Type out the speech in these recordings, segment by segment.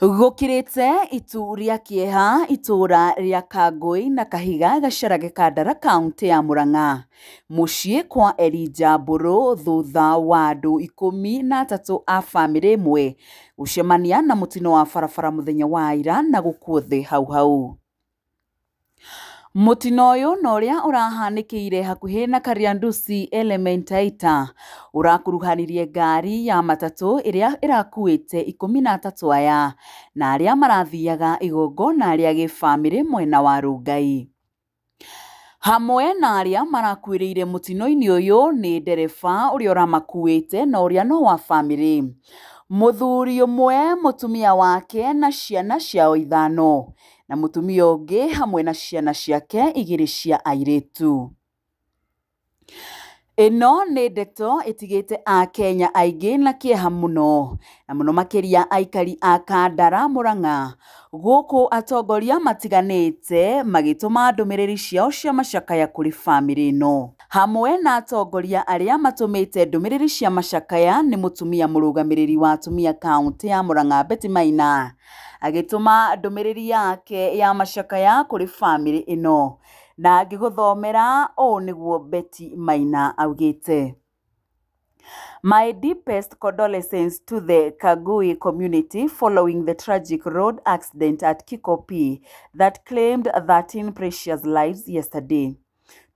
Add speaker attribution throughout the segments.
Speaker 1: Gũkirĩte itu rĩa kĩeha itũra rĩa Kangũi na Kahiga Gacharage Kandara kauntĩ ya Murang'a mũciĩ kwa Elijah Mbũrũ thutha wa andũ 13 a bamĩrĩ ĩmwe gũcemania na mũtino wa barabara mũthenya wa ira na gũkuo thĩ hau hau. Mũtino ũyũ na ũrĩa ũrahanĩkĩire hakuhĩ na Kariandusi Elementaita ũrakuruhanirie ngari ya matatũ ĩrĩa ĩrakuĩte 13 aya na arĩa marathiaga igongona rĩa gĩbamĩrĩ mwena wa Rongai. Hamwe na arĩa marakuĩrĩire mũtino-inĩ ũyũ nĩ ndereba ũrĩa ũramakuĩte na ũrĩa no wa bamĩrĩ, mũthuri ũmwe, mũtumia wake na ciana ciao 5 na mũtumia ũngĩ hamwe na ciana ciake 2 cia airĩtu. Ĩno nĩ ndeto ĩtigĩte akenya aingĩ na kĩeha mũno na mũno makĩria aikari a Kandara Murang'a gũkũ atongoria matiganĩte magĩtũma ndũmĩrĩri ciao cia macakaya kũrĩ bamĩrĩ ĩno. Hamwe na atongoria arĩa matũmĩte ndũmĩrĩri cia macakaya nĩ mũtumia mũrũgamĩrĩri wa atumia kauntĩ ya Murang'a Betty Maina agĩtũma ndũmĩrĩri yake ya macakaya kũrĩ bamĩrĩ ĩno na ngĩgũthomera ũũ nĩguo Betty Maina augĩte. My deepest condolences to the Kangui community following the tragic road accident at Kikopi that claimed 13 precious lives yesterday.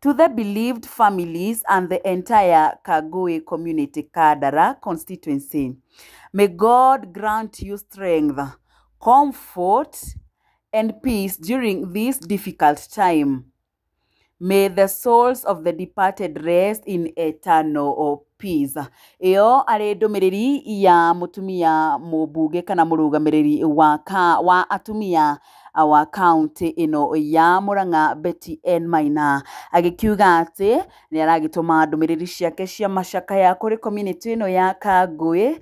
Speaker 1: To the bereaved families and the entire Kangui community Kandara constituency, may God grant you strength, comfort, and peace during this difficult time. May the souls of the departed rest in eternal peace. Ĩyo arĩ ndũmĩrĩri ya mũtumia mũmbunge kana mũrũgamĩrĩri wa atumia wa kaunti ĩno ya Murang'a Betty N Maina agĩkiuga atĩ nĩ aragĩtũma ndũmĩrĩri ciake cia macakaya kũrĩ community ĩno ya Kangũĩ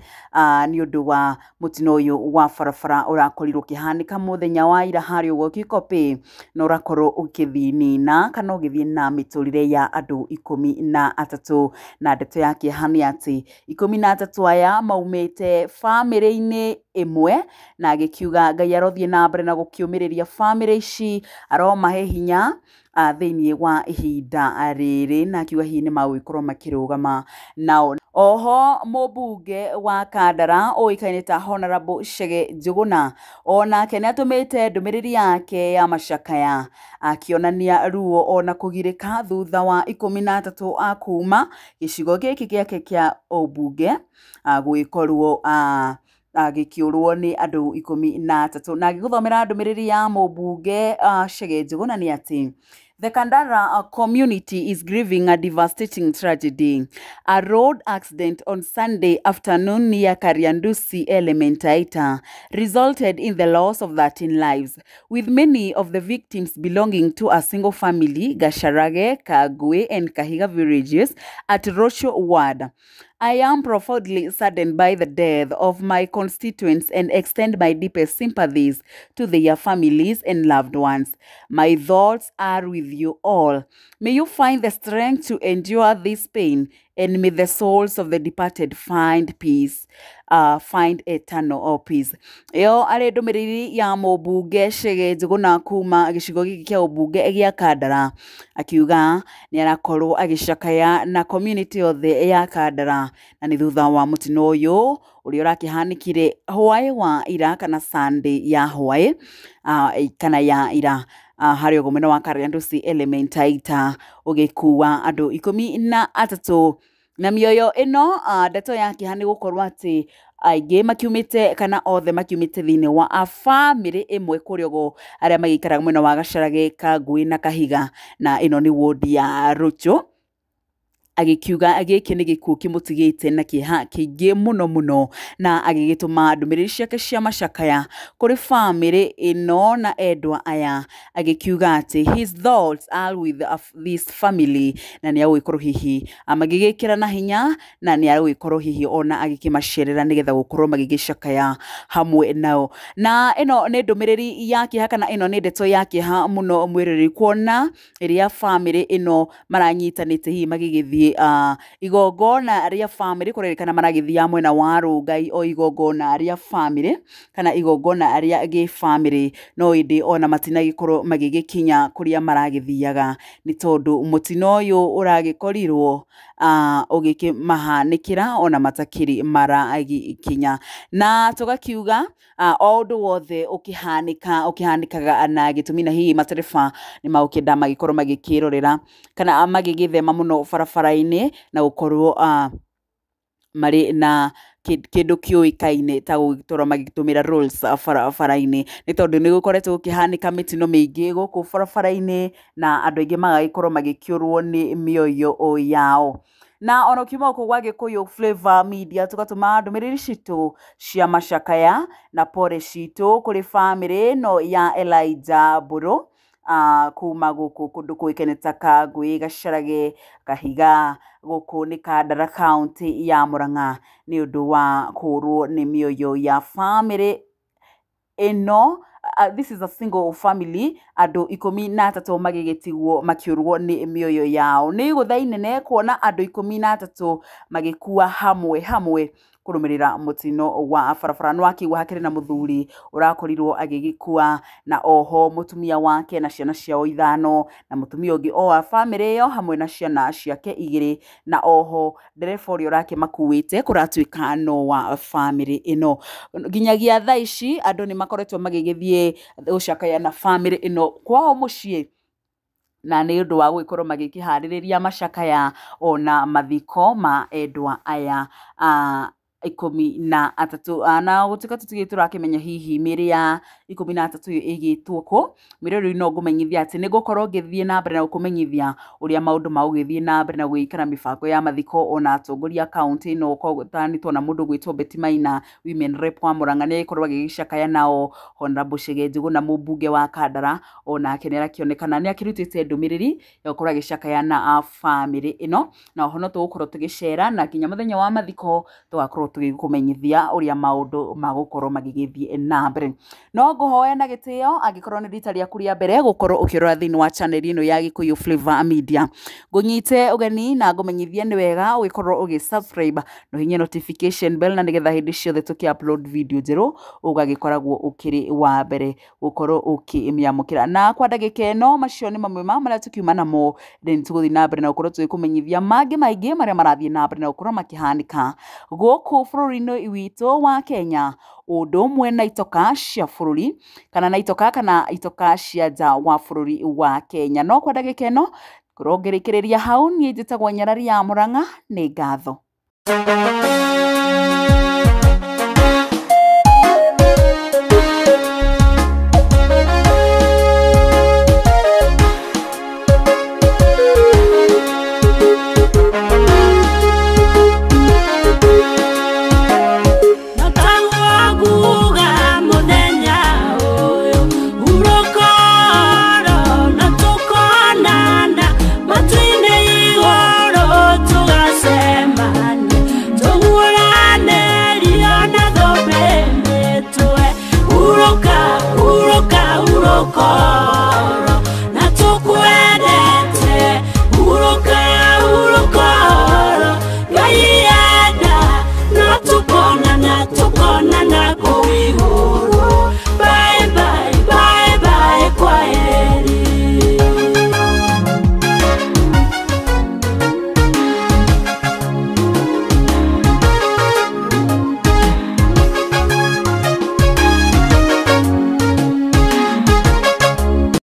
Speaker 1: nĩ ũndũ wa mũtino ũyũ wa barabara ũrakorirwo ũkĩhanĩka mũthenya wa ira harĩa ũguo Kikopĩ na ũrakorwo ũkĩthinina kana ũgĩthiĩ na mĩtũrĩre ya andũ 13 na ndeto ya kĩeha nĩ atĩ 13 aya maumĩte bamĩrĩ-inĩ ĩmwe na agĩkiuga Ngai arothiĩ na mbere na gũkĩũmĩrĩria bamĩrĩ ici aromahe hinya thĩinĩ wa ihinda rĩrĩ na akiuga hihi nĩ magũgĩkorwo makĩrũgama nao. Oho mũmbunge wa Kandara ũĩkaine ta Honorable Chege Njuguna onake nĩ atũmĩte ndũmĩrĩri yake ya macakaya akĩonania ruo ona kũgirĩka thutha wa 13 a kuma gĩcigo gĩkĩ gĩake kĩa ũmbunge gũgĩkorwo agĩkĩũrwo nĩ andũ 13 na agĩgũthomera ndũmĩrĩri ya mũmbunge Chege Njuguna nĩ atĩ The Kandara community is grieving a devastating tragedy. A road accident on Sunday afternoon near Kariandusi Elementaita resulted in the loss of 13 lives, with many of the victims belonging to a single family, Gacharage, Kagwe, and Kahiga villages at Rocho Ward. I am profoundly saddened by the death of my constituents and extend my deepest sympathies to their families and loved ones. My thoughts are with you all. May you find the strength to endure this pain, and may the souls of the departed find peace, find eternal peace. Ĩyo arĩ ndũmĩrĩri ya mũmbunge Chege Njuguna kuma gĩcigo gĩkĩ kĩa ũmbunge gĩa Kandara akiuga nĩ arakorwo agĩcakaya na community yothe ya Kandara na nĩ thutha wa mũtino ũyũ ũrĩa ũrakĩhanĩkire hwaĩ wa ira kana Sunday ya hwaĩ kana ya ira harĩa ũguo mwena wa Kariandusi Elementaita ũgĩkua andũ 13 na mĩoyo ĩno. Ndeto ya kĩeha nĩ gũkorwo atĩ aingĩ makiumĩte kana othe makiumĩte thĩinĩ wa bamĩrĩ ĩmwe kũrĩa ũguo arĩa magĩikaraga mwena wa Gacharage, Kangũĩ na Kahiga na ĩno nĩ ward ya Rocho agĩkiuga gĩkĩ nĩ gĩkuũ kĩmũtigĩte na kĩeha kĩingĩ mũno mũno na agĩgĩtũma ndũmĩrĩri ciake cia macakaya kũrĩ bamĩrĩ ĩno na endwa aya agĩkiuga atĩ his thoughts are with this family na nĩ agũgĩkorwo hihi magĩgĩkĩra na hinya na nĩ agũgĩkorwo hihi ona agĩkĩmacerera nĩgetha gũkorwo magĩgĩcakaya hamwe nao. Na ĩno nĩ ndũmĩrĩri ya kĩeha kana ĩno nĩ ndeto ya kĩeha mũno mwĩrĩrĩ kuona ĩrĩa bamĩrĩ ĩno maranyitanĩte hihi magĩgĩthiĩ gũgĩthiĩ igongona rĩa famĩlĩ, kũrerĩkana maragĩthiaga mwena wa Rũngai o igongona rĩa famĩlĩ kana igongona rĩa gĩbamĩrĩ, no ĩndĩ ona matinagĩkorwo magĩgĩkinya kũrĩa maragĩthiaga nĩ tondũ mũtino ũyũ ũragĩkorirwo ũgĩkĩmahanĩkĩra ona matakĩrĩ maragĩkinya. Na tũgakiuga o ũndũ wothe ũkĩhanĩka ũkĩhanĩkaga na gĩtũmi, na hihi matereba nĩ magũkĩenda magĩkorwo magĩkĩrorera kana magĩgĩthema mũno barabara-inĩ na gũkorwo marĩ na kĩndũ kĩũĩkaine ta gũgĩkorwo magĩtũmĩra rules barabara-inĩ, nĩ tondũ nĩ gũkoretwo gũkĩhanĩka mĩtino mĩingĩ gũkũ barabara-inĩ na andũ aingĩ magagĩkorwo magĩkĩũrwo nĩ mĩoyo yao. Na ona ũkiuma gũkũ gwa Gĩkũyũ Flavour Media tũgatũma ndũmĩrĩri citũ cia macakaya na pore citũ kũrĩ bamĩrĩ ĩno ya Elijah Mbũrũ kuma gũkũ kũndũ kũĩkaine ta Kangui, Gacarage, Kahiga, gũkũ nĩ Kandara kaũntĩ ya Murang'a, nĩ ũndũ wa kũũrwo nĩ mĩoyo ya bamĩrĩ ĩno. This is a single family, andũ 13 magĩgĩtigwo makĩũrwo nĩ mĩoyo yao. Nĩ igũtha inene kuona andũ 13 magĩkua hamwe hamwe kũrũmĩrĩra mũtino wa barabara. Nĩ wakĩigua hakĩrĩ na mũthuri ũrakorirwo agĩgĩkua, na oho mũtumia wake na ciana ciao 5, na mũtumia ũngĩ o wa bamĩrĩ ĩyo hamwe na ciana ciake 2, na oho ndereba ũrĩa ũrakĩmakuĩte kũratuĩka no wa bamĩrĩ ĩno. Nginyagia thaa ici andũ nĩ makoretwo magĩgĩthiĩ gũcakaya na bamĩrĩ ĩno kwao mũciĩ, na nĩ ũndũ wa gũgĩkorwo magĩkĩharĩrĩria macakaya ona mathiko ma endwa aya 13. Na gũtuĩka tũtirĩ tũrakĩmenya hihi mĩĩrĩ ya 13 ĩgĩtwo kũ, mĩĩrĩ rĩu no ngũmenyithia atĩ nĩ ngũkorwo ngĩthiĩ na mbere na gũkũmenyithia ũrĩa maũndũ magũgĩthiĩ na mbere na gũgĩkĩra mĩbango ya mathiko. Ona atongoria a kaũntĩ ĩno, ta nĩ tuona mũndũ ũgwĩtwo Betty Maina, women rep wa Murang'a, nĩ agĩkorwo agĩgĩcakaya nao. Honorable Chege Njuguna mũmbunge wa Kandara, onake nĩ arakĩonekana nĩ akĩrutĩte ndũmĩrĩri ya gũkorwo agĩcakaya na bamĩrĩ ĩno, na oho no tũgũkorwo tũgĩcera na nginya mũthenya wa mathiko tũgakorwo tũgĩkũmenyithia ũrĩa maũndũ magũkorwo magĩgĩthiĩ na mbere. No ngũhoya na gĩtĩo, angĩkorwo nĩ rita rĩaku rĩa mbere gũkorwo ũkĩrora thĩinĩ wa channel ĩno ya Gĩkũyũ Flavour Media, ngũnyite ũgeni na ngũmenyithie nĩ wega ũgĩkorwo ũgĩ subscribe na ũhihinye notification bell, na nĩgetha hĩndĩ ciothe tũkĩ upload video njerũ ũgagĩkoragwo ũkĩrĩ wa mbere gũkorwo ũkĩmĩamũkĩra. Na kwa ndagĩka ĩno macio nĩ mamwe ma marĩa tũkiuma namo, then tũgũthiĩ na mbere na gũkorwo tũgĩkũmenyithia mangĩ maingĩ marĩa marathiĩ na mbere na gũkorwo makĩhanĩka gũkũ bũrũri-inĩ witũ wa Kenya, ũndũ ũmwe na itoka cia bũrũri kana na itoka kana itoka cia nja wa bũrũri wa Kenya. No kwa ndagĩka ĩno ngorwo ngĩrĩkĩrĩria hau, niĩ njĩtagwo Nyarari ya Murang'a, nĩ ngatho.
Speaker 2: Uroka, uroka, uroka.